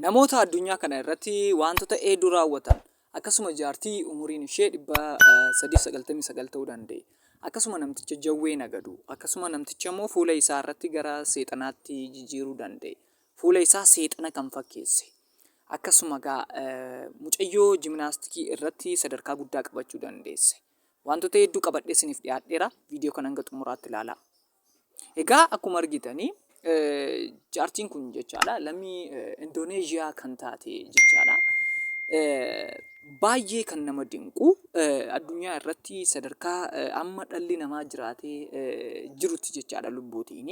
Namoota addunyaa kana irratti waantota hedduu raawwatan, akkasuma jaartii umuriin ishee 399 ta'uu danda'e, akkasuma namticha jawwee nagadu, akkasuma namticha immoo fuula isaa irratti gara seexanaatti jijjiiruu danda'e, fuula isaa seexana kan fakkeesse, akkasuma egaa mucayyoo jiminaastikii irratti sadarkaa guddaa qabachuu dandeesse. Waantota hedduu qabadhee isiniif dhiyaadheera. Viidiyoo kana hanga xumuraatti ilaalaa. Egaa akkuma argitanii jaartiin kun jechaadha lammii Indooneezhiyaa kan taate jechaadha. Baay'ee kan nama dinqu addunyaa irratti sadarkaa amma dhalli namaa jiraatee jirutti jechaadha lubbuutiin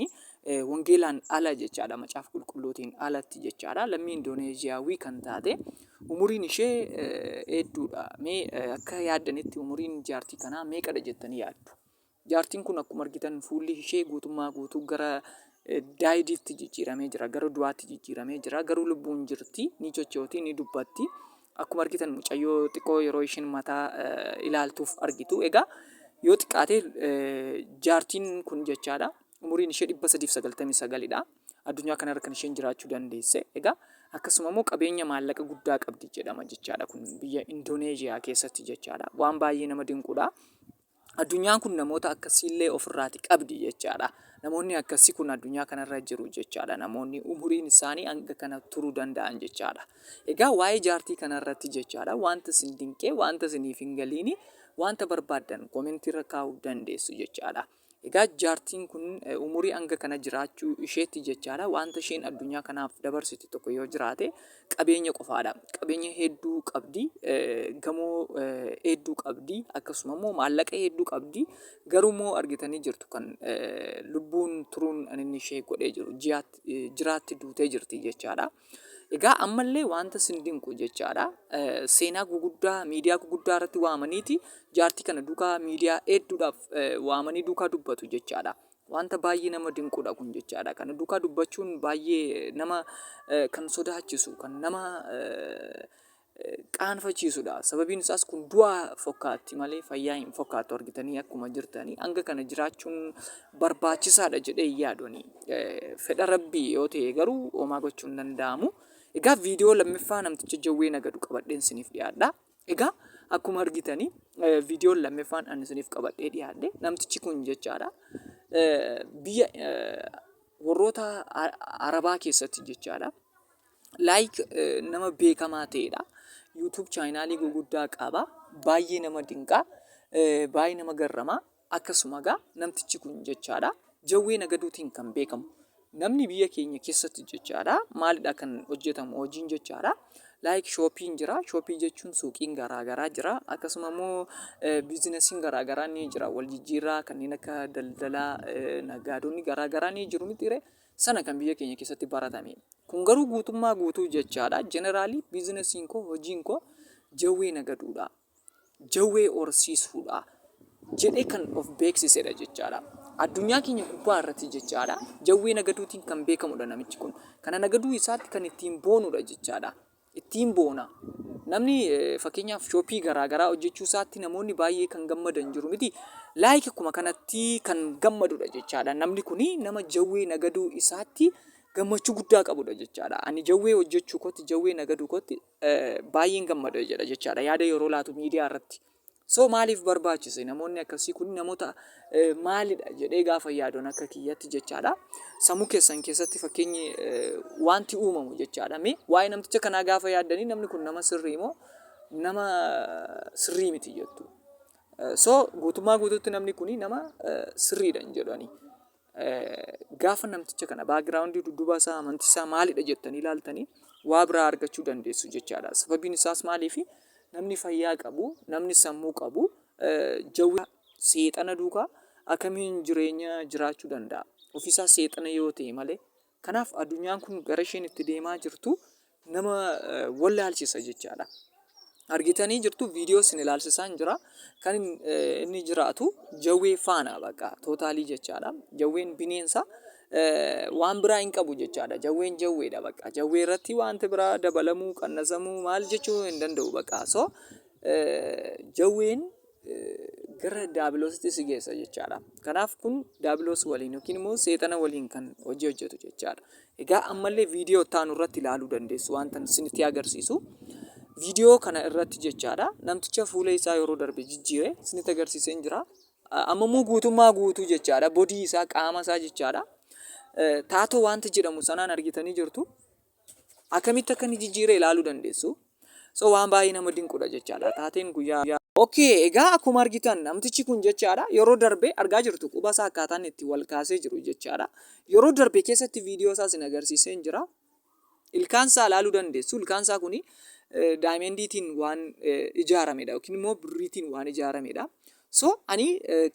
wangeelaan ala jechaadha macaafa qulqulluutiin alatti jechaadha lammii Indooneezhiyaawii kan taate umuriin ishee hedduudha. Mee akka yaaddanitti umuriin jaartii kanaa meeqadha jettanii yaaddu? Jaartiin kun akkuma argitan fuulli ishee guutummaa guutuu gara daayidiitti jijjiiramee jira. Gara du'aatti jijjiiramee jira. Garuu lubbuun jirti. Ni sochooti, ni dubbatti. Akkuma argitan mucayyoo xiqqoo yeroo isheen mataa ilaaltuuf argitu. Egaa yoo xiqqaate jaartiin kun jechaadha. Umuriin ishee 399 dha. Addunyaa kanarra kan isheen jiraachuu dandeesse. Egaa akkasuma immoo qabeenya maallaqa guddaa qabdi jedhama jechaadha. Kun biyya Indooneeziyaa keessatti jechaadha. Waan baay'ee nama dinquudha. Addunyaan kun namoota akkasiillee ofirraati qabdi jechaadha. Namoonni akkasii kun addunyaa kanarra jiru jechaadha. Namoonni umuriin isaanii hanga kana turuu danda'an jechaadha. Egaa waa'ee jaartii kanarratti jechaadha wanta isin dinqee wanta isiniif hin galiini wanta barbaaddan koomentiirra kaa'uu dandeessu jechaadha. Egaa jaartiin kun umurii hanga kana jiraachuu isheetti jechaadha wanta isheen addunyaa kanaaf dabarsite tokko yoo jiraate qabeenya qofaadha. Qabeenya hedduu qabdi, gamoo hedduu qabdi, akkasuma immoo maallaqa hedduu qabdi. Garuu immoo argitanii jirtu kan lubbuun turuun inni ishee godhee jiru jiraatti duutee jirti jechaadha. Egaa ammallee wanta isin dinqu jechaadha. Seenaa guguddaa miidiyaa guguddaa irratti waamaniiti jaartii kana duukaa miidiyaa hedduudhaaf waamanii duukaa dubbatu jechaadha. Wanta baay'ee nama dinqudha kun jechaadha. Kana duukaa dubbachuun baay'ee nama kan sodaachisu, kan nama qaanfachiisudha. Sababiin isaas kun du'a fokkaatti malee fayyaa hin fokkaattu argitanii akkuma jirtanii hanga kana jiraachuun barbaachisaadha jedhee hin yaadu ani. Fedha rabbii yoo ta'e garuu homaa gochuun hin danda'amu. Egaa viidiyoo lammaffaa namticha jawwee nagadu qabadheen isiniif dhiyaadha. Egaa akkuma argitanii viidiyoon lammaffaan ani isiniif qabadhee dhiyaadhe namtichi kun jechaadha. Biyya warroota Arabaa keessatti jechaadha. Like nama beekamaa ta'edha. YouTube chaayinaalii gurguddaa qaba. Baay'ee nama dinqa. Baay'ee nama garrama. Akkasuma egaa namtichi kun jechaadha. Jawwee nagaduutiin kan beekamu. Namni biyya keenya keessatti jechaadha. Maalidha kan hojjetamu hojiin jechaadha. Like shooppiin jira. Shooppii jechuun suuqiin garaa garaa jira. Akkasuma immoo biizinasiin garaa garaa ni jira. Wal jijjiirraa kanneen akka daldalaa naggaadonni garaa garaa ni jiru mitiiree. Sana kan biyya keenya keessatti baratame. Kun garuu guutummaa guutuu jechaadha. Jeneraalii biizinasiin koo hojiin koo jawwee nagaduudha. Jawwee horsiisuudha. Jedhee kan of beeksisedha jechaadha. Addunyaa keenya gubbaa irratti jechaadha. Jawwee nagaduutiin kan beekamudha namichi kun. Kana nagaduu isaatti kan ittiin boonudha jechaadha. Ittiin boona. Namni fakkeenyaaf shooppii garaa garaa hojjechuu isaatti namoonni baay'ee kan gammadan jiru miti. Like akkuma kanatti kan gammadudha jechaadha. Namni kuni nama jawwee nagaduu isaatti gammachuu guddaa qabudha jechaadha. Ani jawwee hojjechuu kootti jawwee nagaduu kootti baay'een gammada jedha jechaadha. Yaada yeroo laatu miidiyaa irratti. So maaliif barbaachise namoonni akkasii kun namoota maalidha jedhee gaafa yaaduun akka kiyyatti jechaadha. Sammuu keessan keessatti fakkeenyi wanti uumamu jechaadha. Mee waa'ee namticha kanaa gaafa yaaddanii namni kun nama sirrii moo nama sirrii miti jettu. So guutummaa guutuutti namni kun nama sirriidha hin jedhani. Gaafa namticha kana baakgiraawundii dudduuba isaa amantii isaa maalidha jettanii ilaaltanii waa biraa argachuu dandeessu jechaadha. Sababiin isaas maaliifi namni fayyaa qabu, namni sammuu qabu jawwee seexana duukaa akkamiin jireenya jiraachuu danda'a? Ofiisaa seexana yoo ta'e malee. Kanaaf addunyaan kun gara isheen itti deemaa jirtu nama wallaalchisa jechaadha. Argitanii jirtu viidiyoo isin ilaalchisaan jira. Kan inni jiraatu jawwee faana bakka tootaalii jechaadha. Jawween bineensa waan biraa hin qabu jechaadha. Jawween jawweedha bakka. Jawwee irratti wanti biraa dabalamuu, qannasamuu maal jechuu hin danda'u bakka. So jawween gara daabiloositti si geessa jechaadha. Kanaaf kun daabiloos waliin yookiin immoo seexana waliin kan hojii hojjetu jechaadha. Egaa ammallee viidiyoo itti aanu irratti ilaaluu dandeessu wanta isinitti agarsiisu. Viidiyoo kana irratti jechaadha namticha fuula isaa yeroo darbe jijjiire isinitti agarsiiseen jira. Amma immoo guutummaa guutuu jechaadha bodii isaa qaama isaa jechaadha. Taatoo wanta jedhamu sanaan argitanii jirtu. Akkamitti akka inni jijjiire ilaaluu dandeessu. So waan baay'ee nama dinqudha jechaadha. Taateen guyyaa. Okay, egaa akkuma argitan namtichi kun jechaadha yeroo darbe argaa jirtu quba isaa akkaataan itti wal kaasee jiru jechaadha. Yeroo darbe keessatti viidiyoo isaa isin agarsiiseen jira. Ilkaan isaa ilaaluu dandeessu. Ilkaan isaa kuni daayimendiitiin waan ijaaramedha yookiin immoo birriitiin waan ijaaramedha. So ani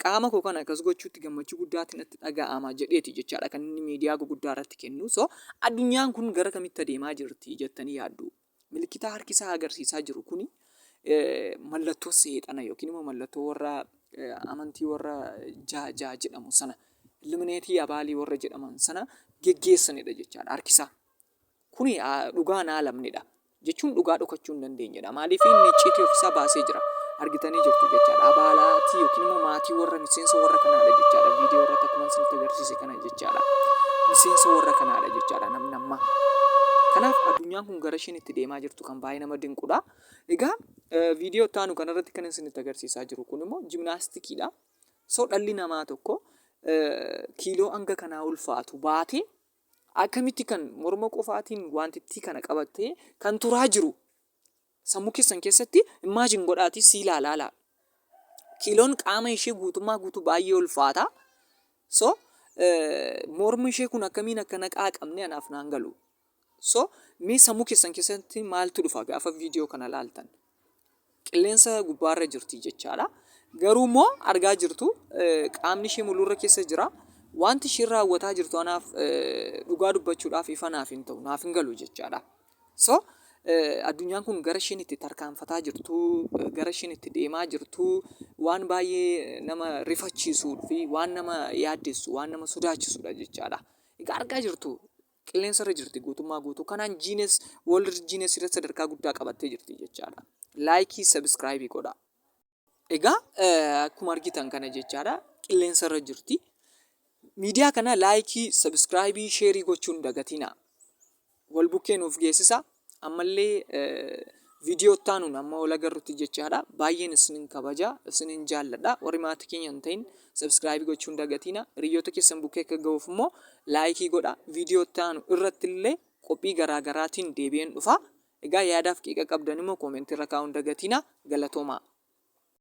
qaama koo kana akkas gochuutti gammachuu guddaatti natti dhaga'ama jedheeti jechaadha kan inni miidiyaa guguddaa irratti kennu. So addunyaan kun gara kamitti adeemaa jirti jettanii yaaddu? Milikitaa harki isaa agarsiisaa jiru kuni mallattoo seexana yookiin immoo mallattoo warra amantii warra jaa jaa jedhamu sana illumineetii abaalii warra jedhaman sana geggeessanidha jechaadha harkisaa. Kuni dhugaa hin haalamnedha. Jechuun dhugaa dhokachuu hin dandeenyedha. Maaliif inni icciitii ofiisaa baasee jira. Argitanii jirtu jechaadha. Abaalaatii yookiin immoo maatii warra miseensa warra kanaadha jechaadha. Viidiyoo irratti akkuma isinitti agarsiise kana jechaadha. Miseensa warra kanaadha jechaadha namni ammaa. Kanaaf addunyaan kun gara isheen itti deemaa jirtu kan baay'ee nama dinqudha. Egaa viidiyoo itti aanu kanarratti kan isinitti agarsiisaa jiru kun immoo jimnaastikiidha. So dhalli namaa tokko kiiloo hanga kanaa ulfaatu baatee Akkamitti kan morma qofaatiin wantittii kana qabattee kan turaa jiru sammuu keessan keessatti imagine godhaatii siilaa laalaa. Kiiloon qaama ishee guutummaa guutuu baay'ee ulfaata. So mormi ishee kun akkamiin akka naqaa qabne anaaf naan galu. So mee sammuu keessan keessatti maaltu dhufa gaafa viidiyoo kana laaltan? Qilleensa gubbaarra jirti jechaadha. Garuu immoo argaa jirtu qaamni ishee mul'urra keessa jira. Wanti isheen raawwataa jirtu anaaf dhugaa dubbachuudhaaf ifa naaf hin ta'u, naaf hin galu jechaadha. So addunyaan kun gara isheen itti tarkaanfataa jirtu, gara isheen itti deemaa jirtu waan baay'ee nama rifachiisuu fi waan nama yaaddessu, waan nama sodaachisudha jechaadha. Egaa argaa jirtu qilleensa irra jirti guutummaa guutuu. Kanaan Guinness World Guinness irratti sadarkaa guddaa qabattee jirti jechaadha. Laayikii sabiskiraayibii godhaa. Egaa akkuma argitan kana jechaadha qilleensa irra jirti. Miidiyaa kana laayikii, sabiskiraayibii, sheerii gochuun dagatinaa. Wal bukkee nuuf geessisa. Ammallee viidiyoo itti aanuun amma wal agarrutti jechaadha. Baay'een isinin kabaja, isinin jaalladha. Warri maatii keenya hin ta'in sabiskiraayibii gochuun dagatina. Hiriyoota keessan bukkee akka ga'uuf immoo laayikii godha. Viidiyoo itti aanu irratti illee qophii garaa garaatiin deebi'een dhufa. Egaa yaadaaf qeeqa qabdan immoo koomentii irra kaa'uun dagatina. Galatoomaa.